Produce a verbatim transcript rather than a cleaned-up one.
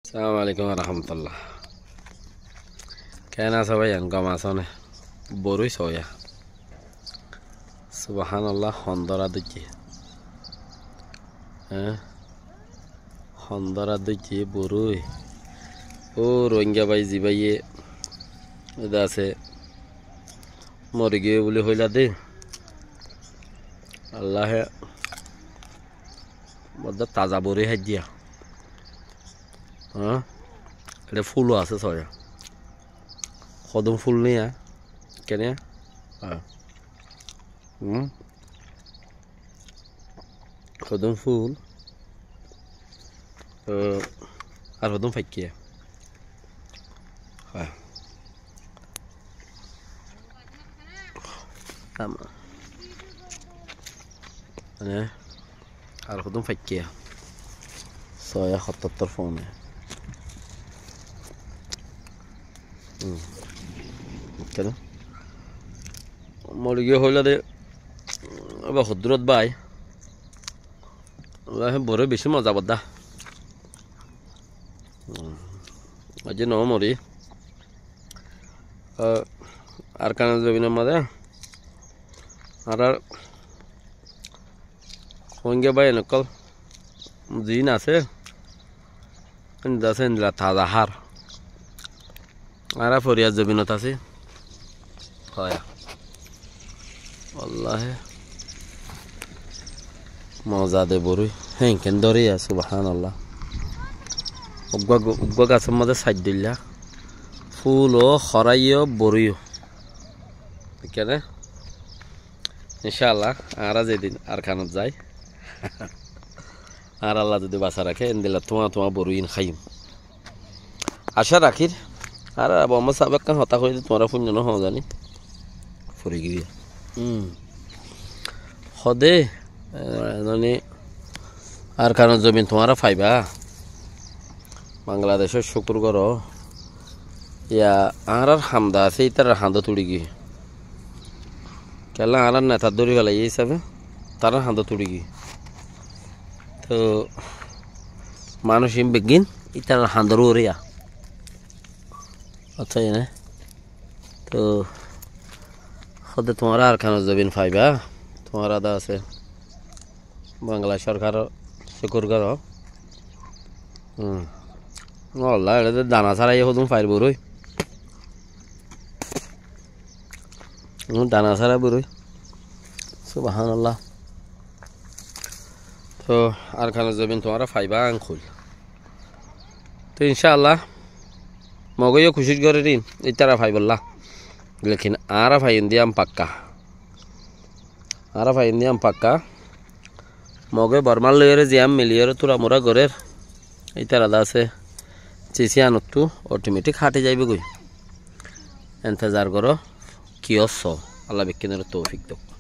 Assalamu alaikum warahmatullah. Keén asó báiyain, gom asó né? Borúi soóya. Subhanallah, hondóra dóijje. Eé? Hondóra dóijje borúi. Ó Rohingya bái, zibáye ede asé, mori giyé buli hoilá dé. Allahe boddá taza borúi háijjiya. Há? Ede fúl asé soóya. Hodún fúl niya? Kene? Há. Hum? Hodún fúl. Ó, ar hodún faikké. Há. Ama. Mane, ar hodún faikké. Soóya hottottor fone. Hum. Kene? Mori giyé hoilá dé, eba hoddúrot bái. Wallahi, borúi beci moza boddá. Hum. Aijja no mori. Ó, Arkanor zobinor mazé añárar Rohingya báiyain ókkol ziín asé, endilla asé, endilla taza hár. Añára foriyar zobinot así. Hoóya. Wallahi. Moza de borúi. Héen keén dóriya, subhanallah. Uggúa gu-, uggúa gasór mazé said dóilla. Fúl ó, horáiyo, borúiyo. Kene? Incállah, añára zedin Arkanot zai, añára Allah zodi basa raké, endilla tuáñtuá borúiyin háiyum. Acá rakír, añára Abu Ammar sábe ekkán hotá hoiyé dé, tuáñra fúinno no hoó zani. Furi giyé. Hum. Hoó dé, e, mane, Arkanor zobin tuáñra faiba. Bangladecór cúkur goró. Yá, añárar hamda asé, ítarar hañdót uçí giyé. Kiyólla añárar neta dóri felaiyé hísabe, tarár hañdót uçí giyé. Toh, manúic iín beggín ítarar hañdór uore yá. Accá, ene. Toh, hoó dé tuáñra Arkanor zobin faiba, tuáñra de asé. Bangla sorkaror cúkur goró. Hum. Wallahi, ede dana sára yó hodún fair borúi. Hum, dana sára borúi. Subhanallah. Toh, Arkanor zobin tuáñra faiba añkul. Toh, incállah, Mogói yó kucíc gorér ín, ítara faibolla. Lekin añára faiyum dé yían pakka. Añára faiyum dé yían pakka. Mogói Bormár loiyóre ziyán miliyóre túramura gorér, ítara de asé, cis yíanottú otometik háti zaibói goi. Entezar goró, ki ósso, Allah bekkúnoré toufik douk.